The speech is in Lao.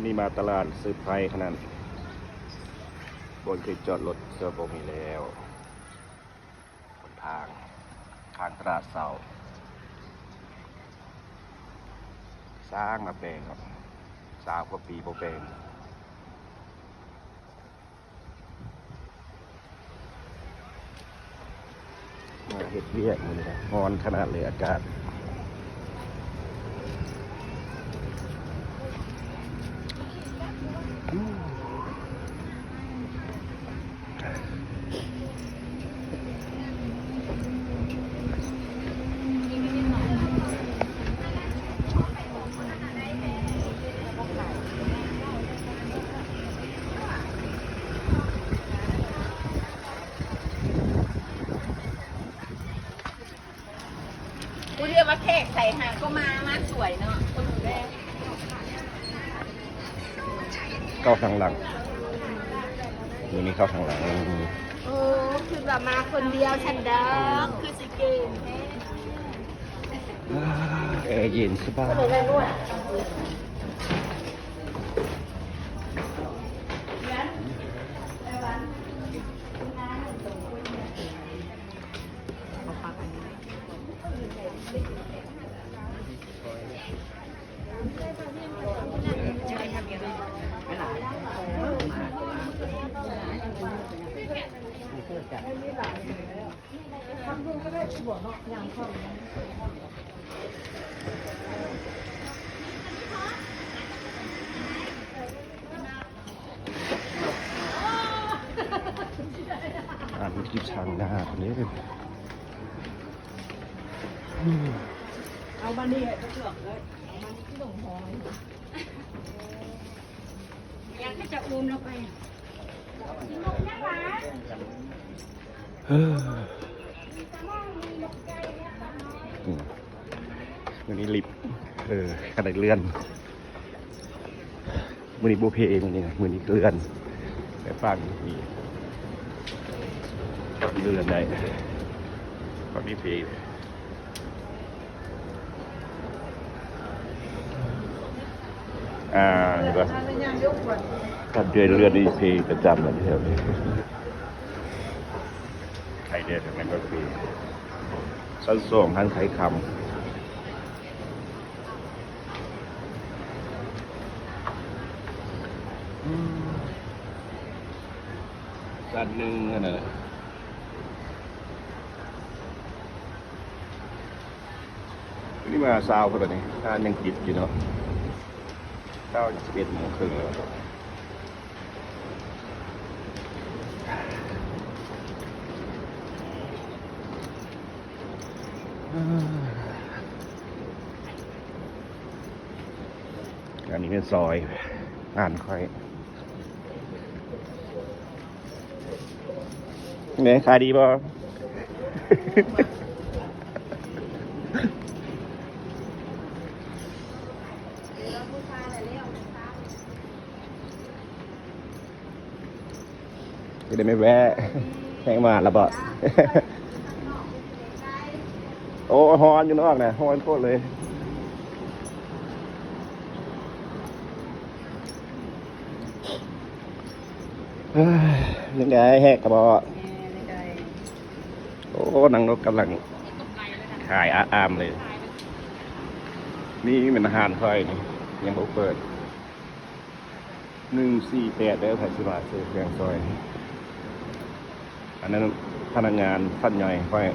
ນີ້ມາຕະຫຼາດເຊີໄພຂະໜາດ ບ່ອນເຄີຍຈອດລົດເຊີບໍ່ມີແລ້ວ. ຫົນທາງ ທາງຕະຫຼາດເຊົ້າ ສ້າງມາແປງເນາະ ຊາວກວ່າປີບໍ່ແປງ. ມາເຮັດວຽກມື້ນີ້ ຮ້ອນຂະໜາດເລີຍອາກາດ. ຜູ້ດຽວວ່າແຂກໃສຫາກໍມາ ມາສວຍເນາະ ຄົນແລກ. ເຂົ້າທາງຫຼັງ ມື້ນີ້ເຂົ້າທາງຫຼັງ. ໂອ້ ຄືວ່າມາຄົນດຽວຊັ້ນດອກ ຄືຊິເກັ່ງແທ້. ອ່າ ແອເຢັນສະບາຍ. ອ່ານທີ່ທາງໜ້າເດ້. ເອົາມານີ້ໃຫ້ເຂົາເລືອກເລີຍ ເອົາມານີ້ທີ່ລົງຫ້ອງ. ຢາກໃຫ້ເຈົ້າອູມລົງໄປ. ເອີ ອືມ ມື້ນີ້ລິບ ເອີ ຂະໜາດເລື່ອນ ມື້ນີ້ບໍ່ເພ ມື້ນີ້ນະ ມື້ນີ້ເລື່ອນ ແຕ່ປານນີ້ເລື່ອນໄດ້ ປານນີ້ເພ. ອ່າ ນີ້ວ່າ ຄັນເດືອນເລືອດນີ້ເພປະຈຳແລ້ວແຖວນີ້ ໄຂ້ເລືອດແມ່ນກໍເພ. ຊັ້ນສອງ ຮ້ານຂາຍຄຳ ອືມ ຊັ້ນໜຶ່ງຫັ້ນນະ. ນີ້ມາເຊົ້າພຸ້ນລະນີ້ ຮ້ານຍັງປິດຢູ່ເນາະ ເຊົ້າສິບເອັດໂມງເຄິ່ງແລ້ວ. ອັນນີ້ແມ່ນຊອຍຮ້ານຂ້ອຍ. ແມ່ນຂາຍດີບໍ່? ຊິໄດ້ໄປແວະ ແຮງມາແລ້ວບໍ່? ໂອ້ ຮ້ອນຢູ່ນອກນະ ຮ້ອນໂພດເລີຍ. ເອີຍ ຍັງໄດ້ແຮກກະບໍ່? ໂອ້ ນັ່ງລົດກຳລັງຂາຍອາດອາມເລີຍ. ນີ້ແມ່ນຮ້ານຂ້ອຍນີ້ ຍັງບໍ່ເປີດ. ໜຶ່ງສີ່ແປດເດີ ໃຜຊິມາຊື້ເຄື່ອງຊອຍ. ອັນນັ້ນພະນັກງານຊັ້ນຍ່ອຍຂ້ອຍ